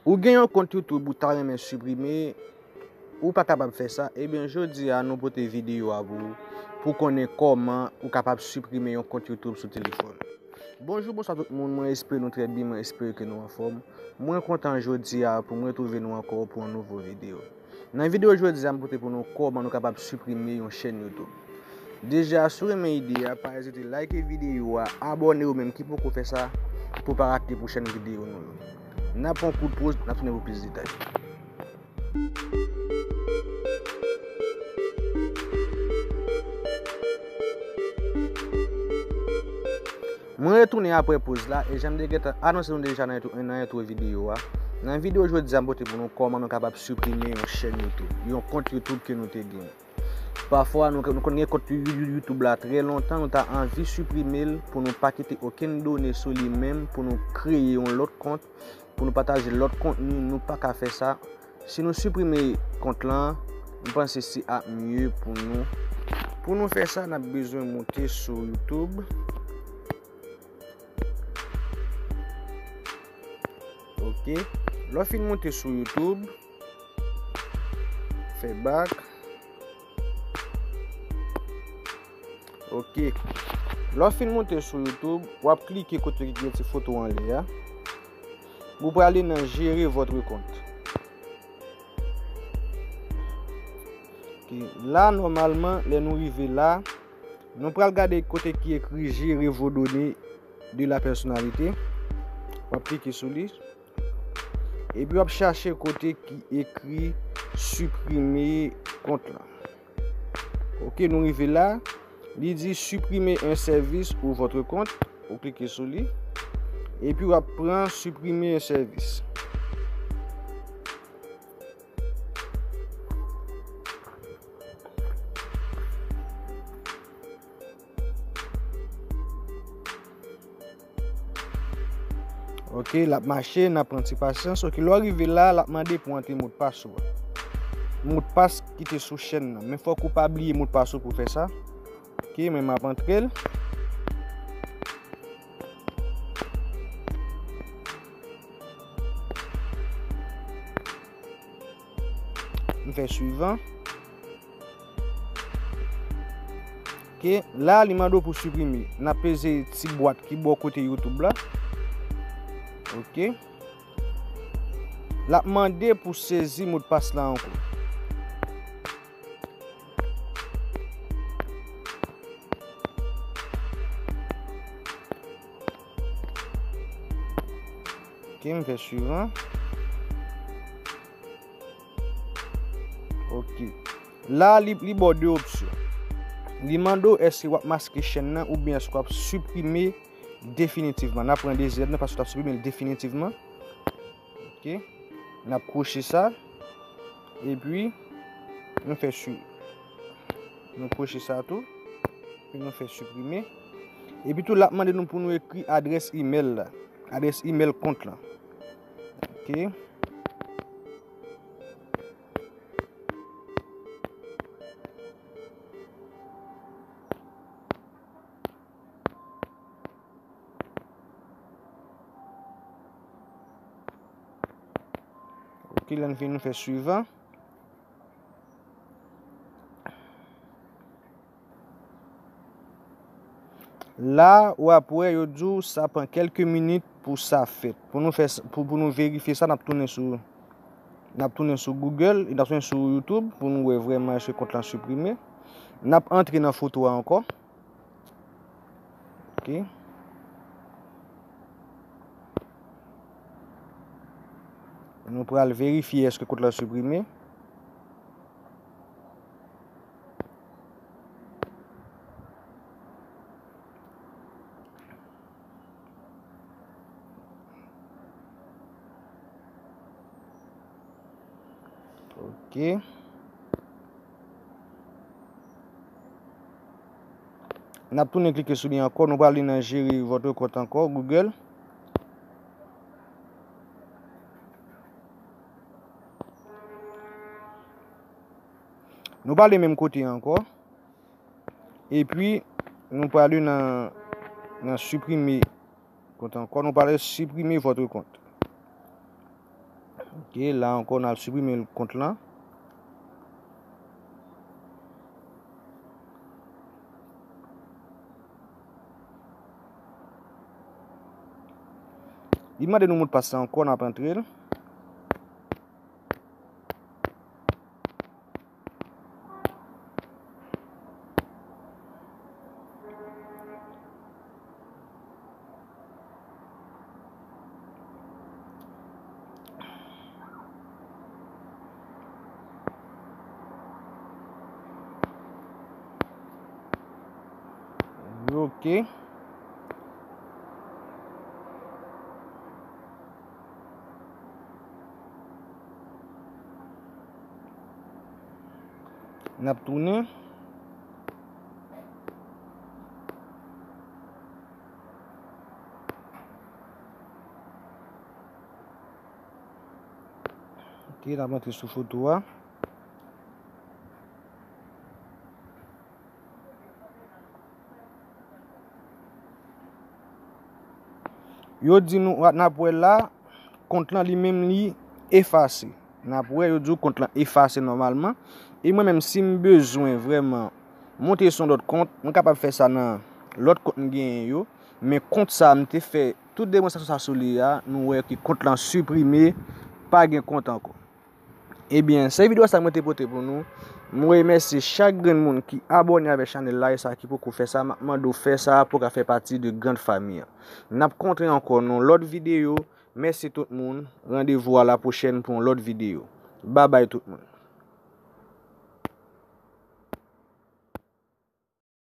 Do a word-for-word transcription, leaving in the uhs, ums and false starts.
Ou gen yon kont YouTube ou ta renmen siprime, ou pa kapab fè sa, ebyen jodi a nou pote videyo a pou ou, pou konnen kòman ou kapab siprime yon kont YouTube sou telefòn. Bonjou, bonswa tout moun, mwen espere nou trè byen, mwen espere ke nou anfòm. Mwen kontan jodi a pou mwen retwouve nou ankò pou yon nouvo videyo. Nan videyo jodi a, m pote pou nou kòman nou kapab siprime yon chèn YouTube. Deja, si w renmen ide a, pa ezite like videyo a, abòne ou menm ki poko fè sa pou w pa rate pwochèn videyo nou yo. N ap pran kout poz, n ap tounen pou plis detay. Mwen retounen apre poz la, e jan m te gentan anonse nou deja nan entwo, nan entwo videyo a. Nan videyo jodi a, m pote pou nou kòman nou kapab siprime yon chèn YouTube, yon kont YouTube ke nou te genyen. Pafwa, nou, nou konn gen kont You-, You-, YouTube la trè lontan, nou ta anvi siprime l pou nou pa kite okenn done sou li menm, pou nou kreye yon lòt kont, pou nou pataje lòt kontni, nou pa ka fè sa. Si nou siprime kont lan, m panse se ap mye pou nou. Pou nou fè sa, n ap bezwen moute sou YouTube. Ok. Lè w fin moute sou YouTube, fè back. Ok. Lè w fin moute sou YouTube, w ap klike kote ki gen ti foto anlè a. Ou prale nan Gérer votre compte. Ok. La, nòmalman, lè nou rive la, nou pral gade kote ki ekri Gérer vos données de la personnalité. W ap klike sou li. Epi w ap chache kote ki ekri Supprimer compte lan. Ok, nou rive la. Li di Supprimer un service ou votre compte. Ou klike sou li. Epi w ap pran Supprimer un service. Ok, l ap mache, n ap pran ti pasyans. Ok, lè w rive la, l ap mande pou w antre modpas ou a. Modpas ki te sou chèn nan. Men fòk ou pa bliye modpas ou pou fè sa. Ok, men m ap antre l. M fè suivant. Ok, la li mande w pou siprime. N ap peze ti bwat ki bò kote YouTube la. Ok. L ap mande pou sezi modpas la ankò. Ok, m fè suivant. Ok. La, li, li ba w de opsyon. Li mande w èske w ap maske chèn nan oubyen èske w ap siprime definitivman. N ap pran dezyèm nan paske w t ap siprime l definitivman. Ok. N ap kwoche sa. Epi, nou fè su-, nou kwoche sa tou. Epi nou fè siprime. Epi tou, l ap mande nou pou nou ekri adrès imèl la. Adrès imèl kont lan. Ok. Ok, lè n fini, nou fè suivant. La, w ap wè, yo di w sa pran kèlke minit pou sa fèt. Pou nou fè s-, pou, pou nou verifye sa, n ap tounen sou, n ap tounen sou Google, n ap tounen sou YouTube pou nou wè vrèman èske kont lan siprime. N ap antre nan foto a ankò. Ok. Nou pral verifye èske kont lan siprime. Ok. N ap tounen klike sou li ankò. Nou prale nan Gérer votre compte ankò, Google. Nou prale menm kote ankò. Epi, nou prale nan, nan Supprimer compte ankò. Nou prale Supprimer votre compte. Ok, la ankò n al siprime kont lan. Li mande nou modpas la ankò, n ap antre l. Ok. N ap tounen. Ok, n ap antre sou foto a. Yo di nou, n ap wè la, kont lan li menm li efase. N ap wè, yo di w kont lan efase nòmalman. E mwen menm, si m bezwen vrèman monte sou yon lòt kont, mwen kapab fè sa nan lòt kont m genyen yo. Men kont sa, m te fè tout demonstrasyon sa sou li a, nou wè ke kont lan siprime, pa gen kont ankò. Ebyen, se videyo sa mwen te pote pou nou. Mwen remèsye chak grenn moun ki abòne avèk chanèl la e sa ki poko fè sa, m ap mande w fè sa pou w ka fè pati de grand fanmi an. N ap kontre ankò nan lòt videyo. Mèsi tout moun. Randevou a la pwochèn pou yon lòt videyo. Babay tout moun.